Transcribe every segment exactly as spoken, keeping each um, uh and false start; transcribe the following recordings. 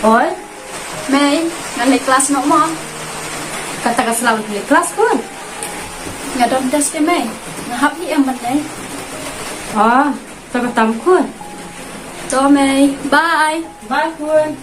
Oi, Mei, ngan leit klas noh mo. Kata ka sla leit klas khun. Nga don test te Mei. Nga hap hi em ban leit. Oh, to ka tam khun. To Mei, bye. Bye khun.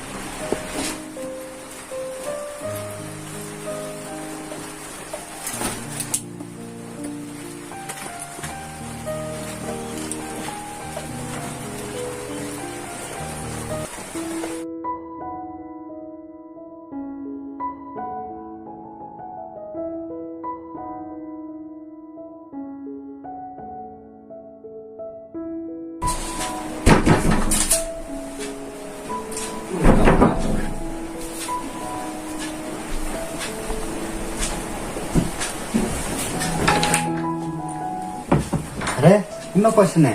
Are, kumno poi shane?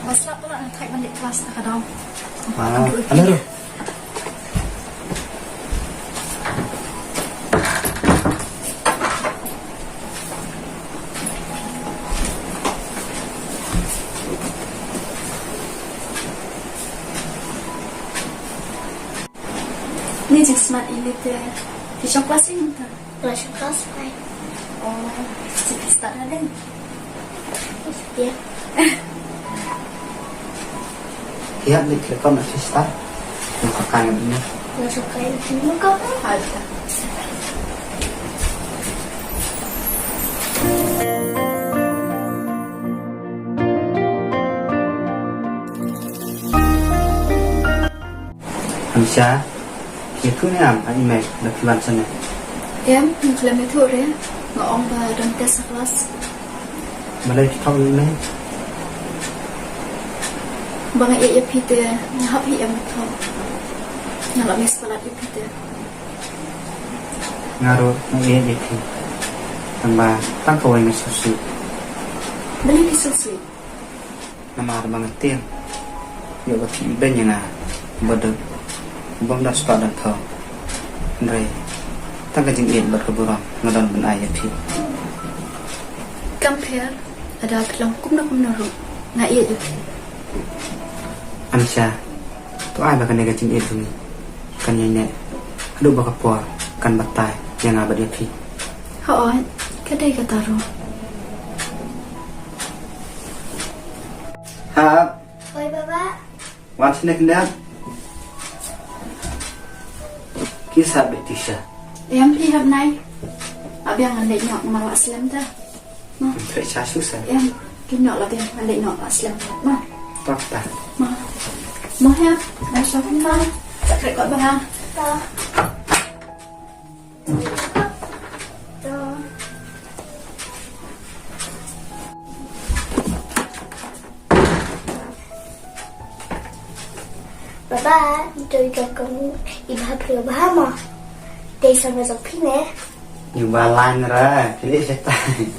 Ba slap palat nga thait ban leit klas ta ka daw. Ah, ale ruh. Ni jingsmat ïa lei te. Phi shong klas ïa mynta? Nga shong klas five. Oh, phi start hadien? Ïa. Ïa, ni khlem kam phi start. Nga ka kai ni. Nga shong kai ni. Nga ka kai. Acha. Amsha, ïathuh ne em ha i Mei ba phi wan shane? Em, nga khlem ïathuh re, nga ong ba don test ha klas. Balei phi thok ïa i Mei? Ba nga ïeit ïa phi te, nga hap hi em ba thok. Nga la miss palat ïa phi te. Nga ruh nga ïeit ïa phi. Tang ba tang kawei nga sngewsih. Balei phi sngewsih? Namar ba nga tieng ïa ba phi ibeiñ ïa nga ba duk bym don spah don thaw. Hynrei tang ka jingïeit bad ka burom nga don ban ai ïa phi. Kam pher, lada phi long kumno kumno ruh nga ïeit ïa phi. Amsha, to ai ba kane ka jingïeit jong ngi kan ïaineh haduh ba ka por kan batai ïa nga bad ïa phi. Hooid, ka dei kata ruh. Hap. Oi, Baba. Wan shane khyndiat. Ki sah beit Tisha. Em, phi hap nai. Ap biang ngan leit noh, namar la slem te. Ma. Trei sha shu sa. Em, kin noh la biang ngan leit noh, la slem te. Ma. Tok ta. Ma. Ma hap, ngan sha khyndiat. Sa trei kot ba ha. Ta. Baba, ito i ka kong i bha prio bha mo. Dei sa ma jong phi ne. Yu ba lan ra, phi le se tai.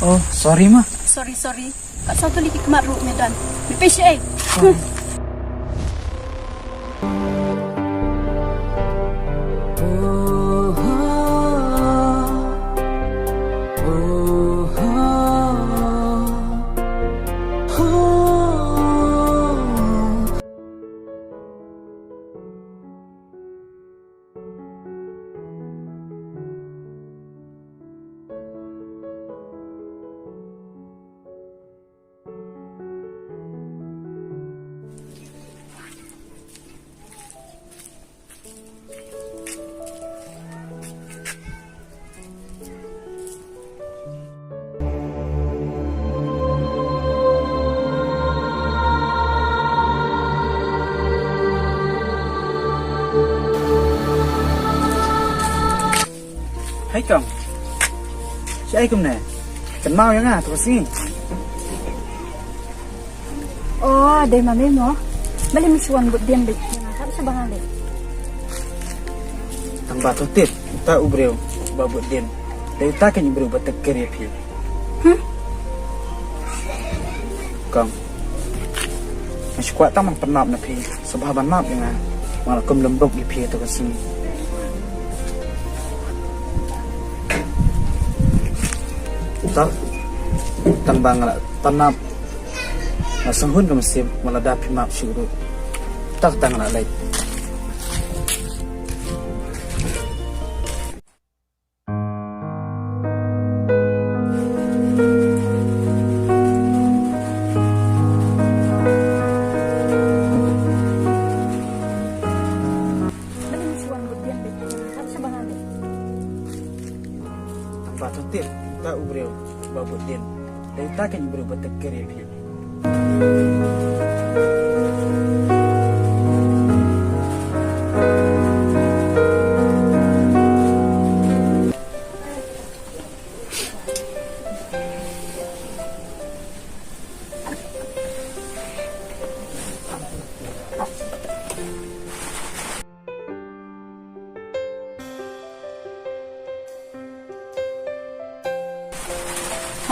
Oh, sorry ma. Sorry, sorry. Kat satu lagi kemat ruh medan. Lebih syai. Hai kong. Shaei kumne? Kynmaw ïa nga to ka sngi. Oh, dei ma me mo. Balei me shu wan bud dien beit ïa nga, hap shu ba nga leh. Tang Ba to tip, uta u briew ba bud dien. Dei uta kein u briew ba takir ïa phi. Hmm? Kong. Nga shu kwah tang ban pynap na phi. Sngewbha ban map ïa nga. Nga la kum lembuk ïa phi ha tu ka sngi. Tang, tang ba nga la pynap. Nga sngewhun ka mynsiem, nga la da phi map shuh ruh. Tang tang nga la leit. Ba to tip, uta u briew ba bud dien. Dei uta kein u briew ba takir ïa phi.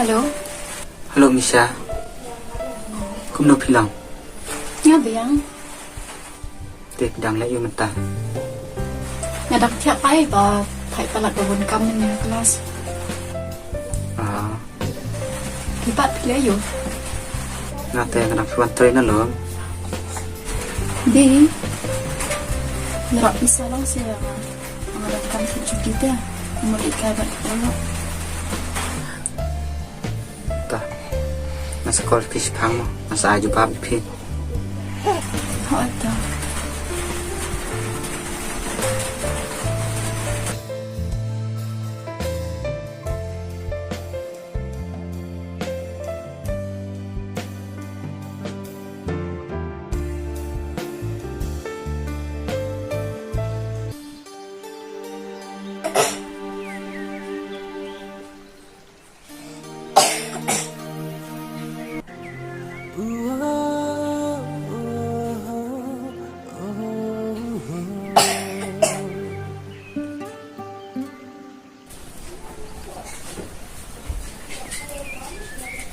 Hello. Hello, Misha. Kumno phi long? Nga biang. Te phi dang leh aïu mynta? Nga dang thiah kai ba phai palat ba bun kam mynne ha klas. Ah. Phi pat phi leh aïu? Nga te nga dang phi wan trei na lum. Bi. Nrap pisa long sia nga. Nga dang kam phi cuti te. Mo di kai bat polo. Ta. Nga sa call phi shipang mo. Nga sa ai jubab phi. Hooid, ta.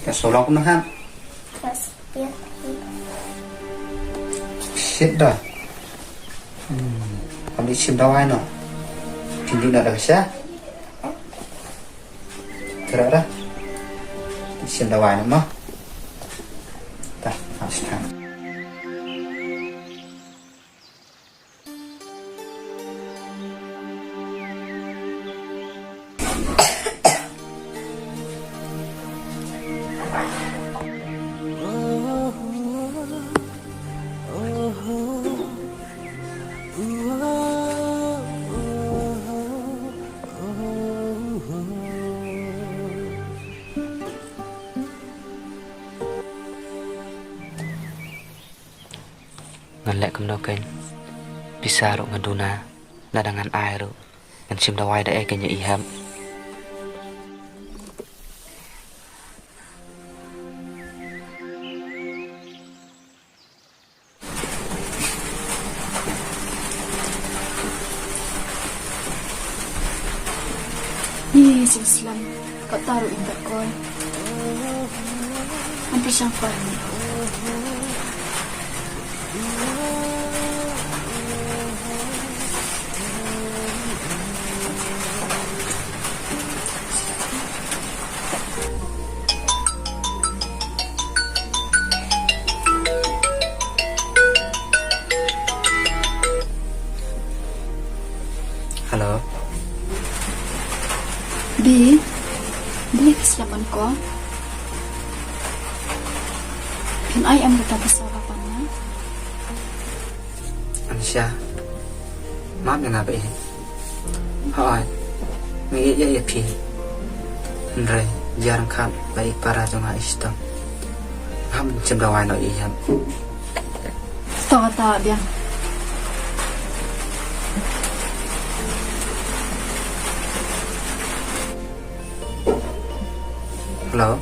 Ka shu long kumno hap? Klas piat. Shit da. Hmm. Kam dei shim dawai noh. Phin dih noh da ka sha. Tara da. Shim dawai noh mo. Ta, hap shi tang. Ngan leh kumno kein, pisa ruh nga duna, lada ngan ai ruh ngan shim dawai da ei kein ïa i hep. Ih, sing slem. Kata ruh in tak koi. Hampir sampai. Hello. Bi, bi ka slem ko. Phin ai em kata ka sara pan na. Anisha, map ïa nga ba ïeit. Hooid, nga ïeit ïa phi. Hynrei ïa ryngkat bad i para jong nga i shitom, ngam shym dawai noh ïa i hep. To kata biang. Hello.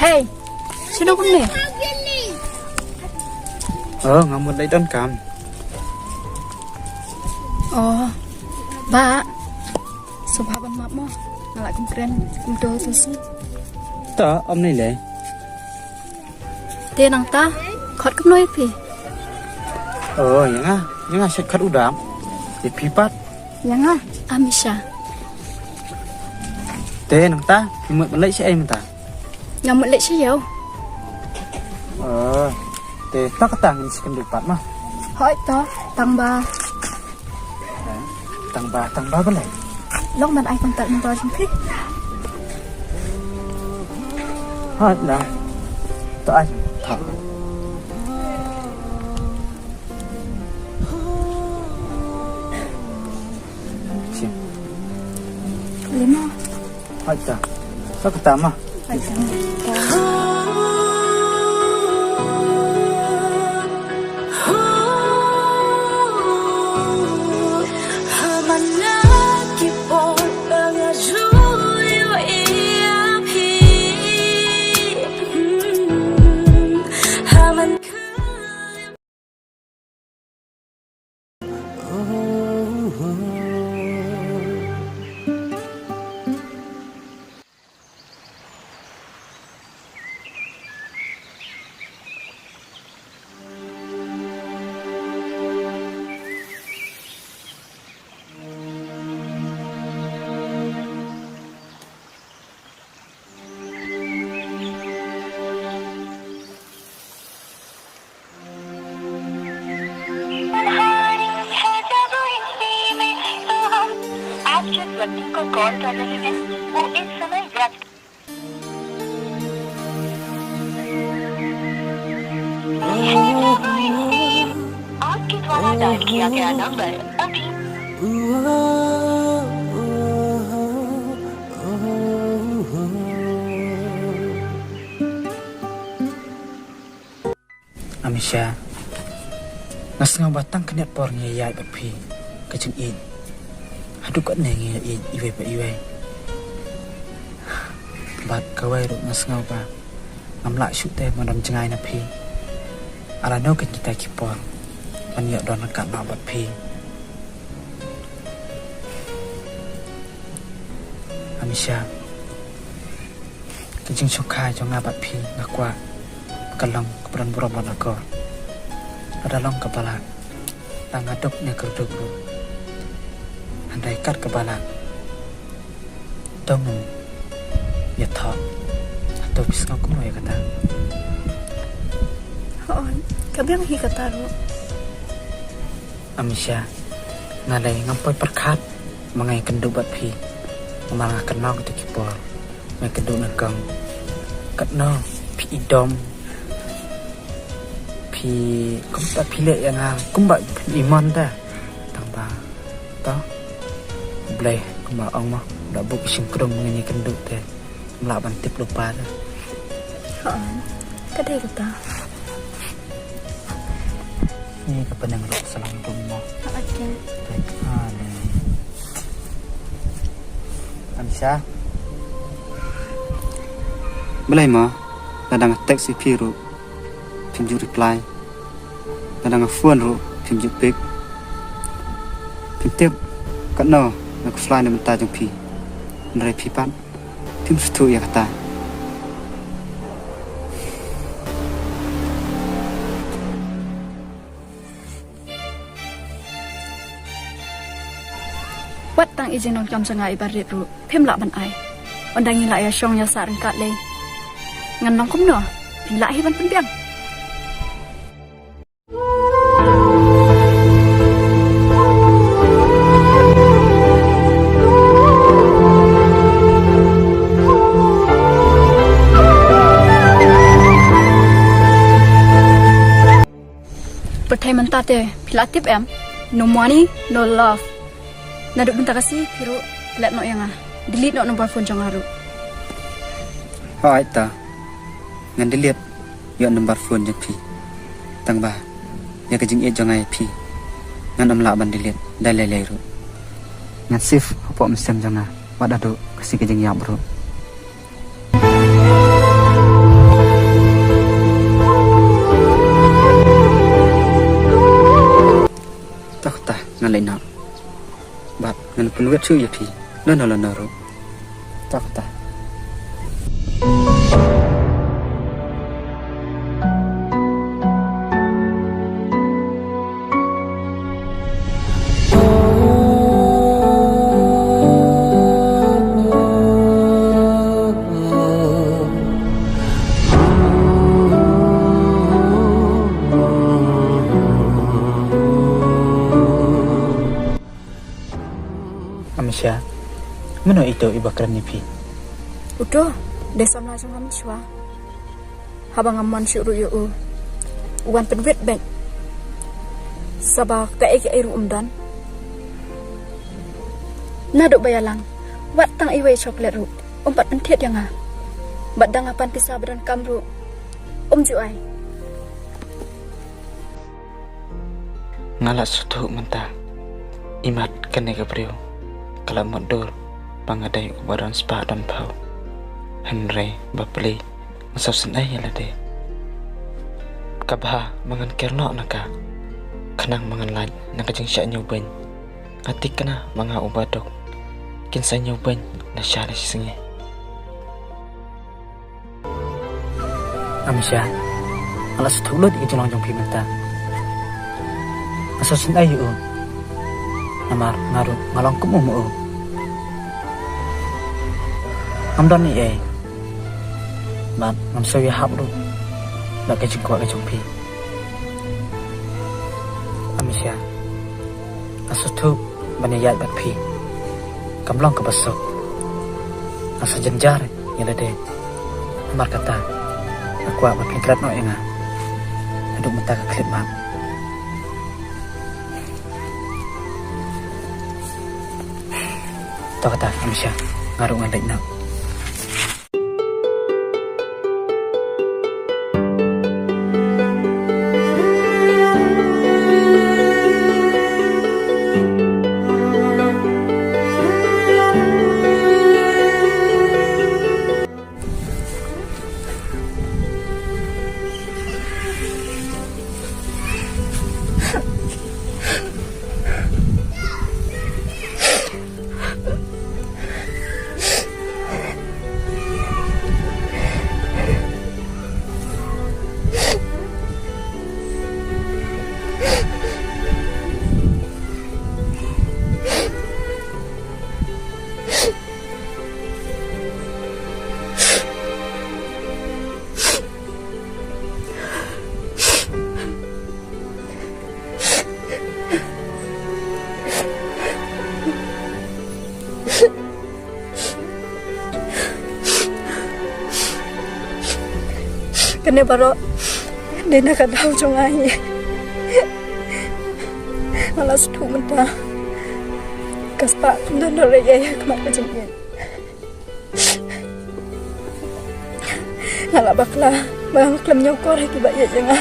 Hey, sino kumne? Oh, nga mut leit donkam. Oh, ba. Sngewbha ban map mo. Nga la kren kumto tu si. Ta, ym ne lei. Te nangta, khot kumno ïa phi? Oh, ïa nga, ïa nga shet khot u Dam. Ïa phi pat? Ïa nga, Amisha. Te nangta, phi mut ban leit shaei mynta? Nga mut leit sha ïew. Oh, te to kata ngin sa kynduh pat ma. Hooid to, tang ba. Tang ba, tang ba balei? Long ban ai contact number jong phi. Ha, la. To ai. Ha. Sip. Lima. Aita. Sa kata ma. आप जिस व्यक्ति को कॉल कर रहे हैं, वो इस समय व्यस्त आपके द्वारा डायल किया गया नंबर अभी Amisha, nga sngew ba tang khyndiat por ngi ïaid bad phi, ka jingïeit. Haduh katne ngi ïaid iwei pa iwei. Bad kawei ruh nga sngew ba ngam lah shuh te ban don jngai na phi. Ala no kin kita ki por ban ïoh don ryngkat noh bad phi. Amisha, ka jingsngewkhia jong nga bad phi nga kwah ka long kaba don burom bad akor. Lada long kaba lah, tang nga duk ne kyrduh ruh. Hynrei kat kaba lah, to ngin ïathoh. Hato phi sngew kumno ïa kata? Hooid, ka biang hi kata ruh. Amisha, nga lei ngam poi pyrkhat ma nga ïakynduh bad phi. Namar nga kynmaw kita ki por nga ïakynduh na kong. Katno phi idom, phi kumta phi leh ïa nga kumba phi imon ta. Tang ba to Blei kumba ong mo, da buh shim kdung ngin ïakynduh te. Lah ban tip lypa te. Ha, ka dei kata. Ni ka pyneng ruh sa lang dum mo. Ha, okay. Te, ha, ni. Amisha. Balei mo? Lada nga text ïa phi ruh phim ju reply. Lada nga phone ruh phim ju pick. Phim tip katno nga khuslai na bynta jong phi. Hynrei phi pat phim sngewthuh ïa kata. Wat tang i jingnongkyndong jong nga iba rit ruh phim lah ban ai. Ynda ngi lah ïa shong ïa sah ryngkat lei, ngan long kumno? Phin lah hi ban pynbiang? Pyrthei mynta te phi la tip em? No money, no love. Naduh mynta ka sngi phi ruh phi leh noh ïa nga. Delete noh number phone jong nga ruh. Hooid ta. Ngan delete ïa number phone jong phi. Tang ba ïa ka jingïeit jong nga ïa phi ngan ym lah ban delete da lei lei ruh. Ngan save hapoh mynsiem jong nga wat haduh ka sngi ka jingïap ruh. Leit noh. Bad ngan pynwit shuh ïa phi lano lano ruh. To kata. Amisha, mano ito iba kren ïa phi? Uto, dei samla jong nga mynshuwa. Haba ngam mon shuh ruh ïa u, u wan pynwit beit. Sa ba kaei kaei ruh um don. Naduh ba ïalang, wat tang iwei chocolate ruh um pat pynthied ïa nga. Bad da nga pan pisa ba donkam ruh um ju ai. Nga la sngewthuh mynta, imat kane ka briew ka la mutdur ba nga dei uba don spah don phew. Hynrei bapli, nga sngewsynei ïa lade. Ka bha ba ngan ker noh na ka, khnang ba ngan lait na ka jingshah ñiewbeiñ. Nga thikna ba nga uba duk, kin sa ñiewbeiñ na sha na shi sngi. Amisha, nga la sngewthuh lut ïa ka jinglong jong phi mynta. Nga sngewsynei ïa u, namar nga ruh nga long kum u ma u. Ngam don ei ei bad ngam sngewïahap ruh bad ka jingkwah ka jong phi. Amisha, nga sngewthuh ban ïaid bad phi kam long kaba suk. Nga sa jynjar ïa lade. Namar kata, nga kwah ba phin klet noh ïa nga haduh mynta ka khyllipmat. To kata, Amisha, nga ruh ngan leit noh. Kane baroh dei na ka daw jong nga hi. Nga la sngewthuh mynta, ka spah ym don re ïa ka mat ka jingim. Nga la bakla ba nga khlem ñiewkor ha kiba ïeit ïa nga.